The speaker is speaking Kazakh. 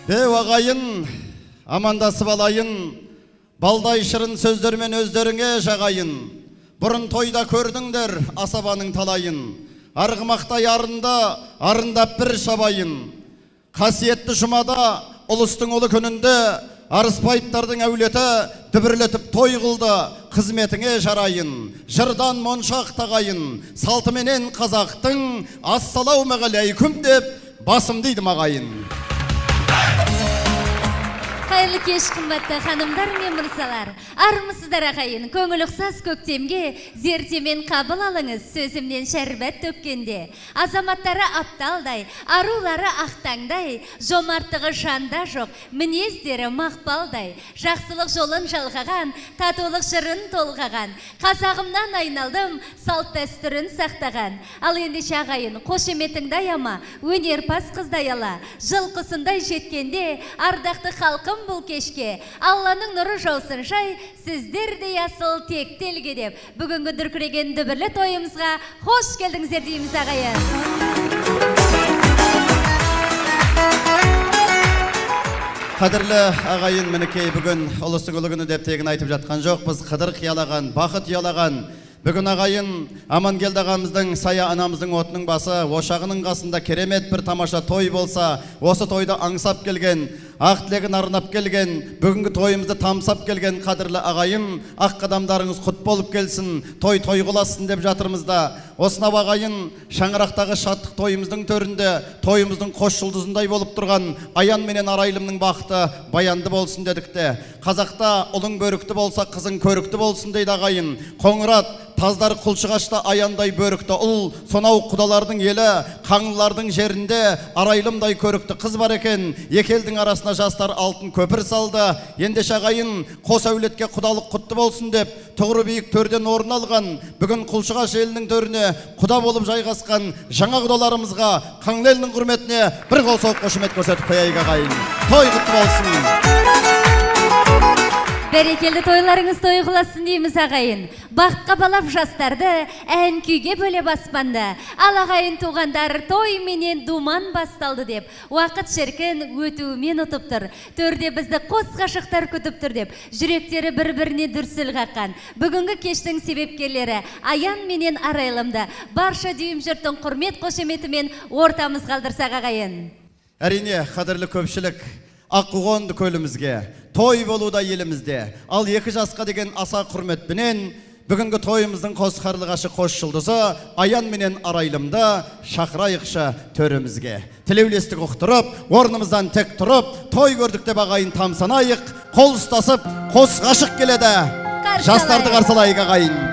Беу ағайын, амандасып алайын, балдай шырын сөздермен өздеріңе жағайын. Бұрын тойда көрдіңдер асабаның талайын, арғымақтай арында, арындап бір шабайын. Қасиетті жұмада, ұлыстың ұлы күнінде, Арыспаевтардың әулеті дүбірлетіп той қылды, қызметіңе жарайын. Жырдан моншақ тағайын, салтыменен қазақтың ассалаумағалейкум деп басым дейді мағайын. Қайырлы кеш, қымбатты ханымдар мен мырзалар. Армысыздар ағайын, көңіл ұқсас көктемге зердемен қабыл алыңыз, сөзімнен шәрбәт төккенде. Азаматтары апталдай, арулары ақтаңдай, жомарттығы жанда жоқ, мінездері мақпалдай. Жақсылық жолын жалғаған, татулық жырын толғаған. Қазағымнан айналдым, салт дәстүрін сақтаған. Ал ендеше ағайын, қошеметіңді аяма, өнерпаз қыздай ала. Жылқысындай жеткенде, ардақты халқым бұл кешке. Алланың нұры жаусын жай, сіздердей асыл тектелге деп. Бүгінгі дүркіреген дүбірлі тойымызға қош келдіңіздер дейміз ағайын. Қадірлі ағайын, мінекей бүгін ұлыстың ұлы күні деп тегін айтып жатқан жоқпыз. Қыдыр қиялаған, бақыт ұялаған. Бүгін ағайын Амангелді ағамыздың, Сая анамыздың отының басы, ошағының қасында керемет бір тамаша той болса, осы тойды аңсап келген, ақ тілегін арнап келген, бүгінгі тойымызды тамсап келген қадірлі ағайын, ақ қадамдарыңыз құт болып келсін, той той қыласын деп жатырмыз да. Осынау ағайын шаңырақтағы шаттық тойымыздың төрінде, тойымыздың қос жұлдызындай болып тұрған Аян менен Арайлымның бақыты баянды болсын дедік те. Қазақта ұлың бөрікті болса, қызың көрікті болсын дейді ағайын. Қоңырат таздар Құлшығашта Аяндай бөрікті ұл, сонау құдалардың елі, қаңлылардың жерінде Арайлымдай көрікті қыз бар екен. Екі елдің арасына жастар алтын көпір салды. Ендеше ағайын, қос әулетке құдалық құтты болсын деп, тұғыры биік төрден орын алған, бүгін Құлшығаш елінің төріне құда болып жайғасқан жаңа құдаларымызға Қаңлы елінің құрметіне бір қол соғып қошемет көрсетіп қояйық ағайын. Той құтты болсын. Бәрекелді тойларыңыз той қыласын дейміз ағайын. Бақытқа балап жастарды ән күйге бөлеп аспанды. Ал ағайын туғандар той менен думан басталды деп, уақыт шіркін өтуімен ұтып тұр. Төрде бізді қос ғашықтар күтіп тұр деп, жүректері бір-біріне дүрсіл қаққан. Бүгінгі кештің себепкерлері Аян менен Арайлымды барша дүйім жұрттың құрмет қошеметімен ортамызға алдырсақ ағайын. Әрине, қадірлі көпшілік, аққу қонды көлімізге, той болуда елімізде. Ал екі жасқа деген аса құрметпенен бүгінгі тойымыздың қос қарлығашы, қос жұлдызы Аян менен Арайлымды шақырайықшы төрімізге. Тілеулестік ұқтырып, орнымыздан тек тұрып, той көрдік деп ағайын тамсанайық, қол ұстасып, қос ғашық келеді. Жастарды қарсылайық ағайын.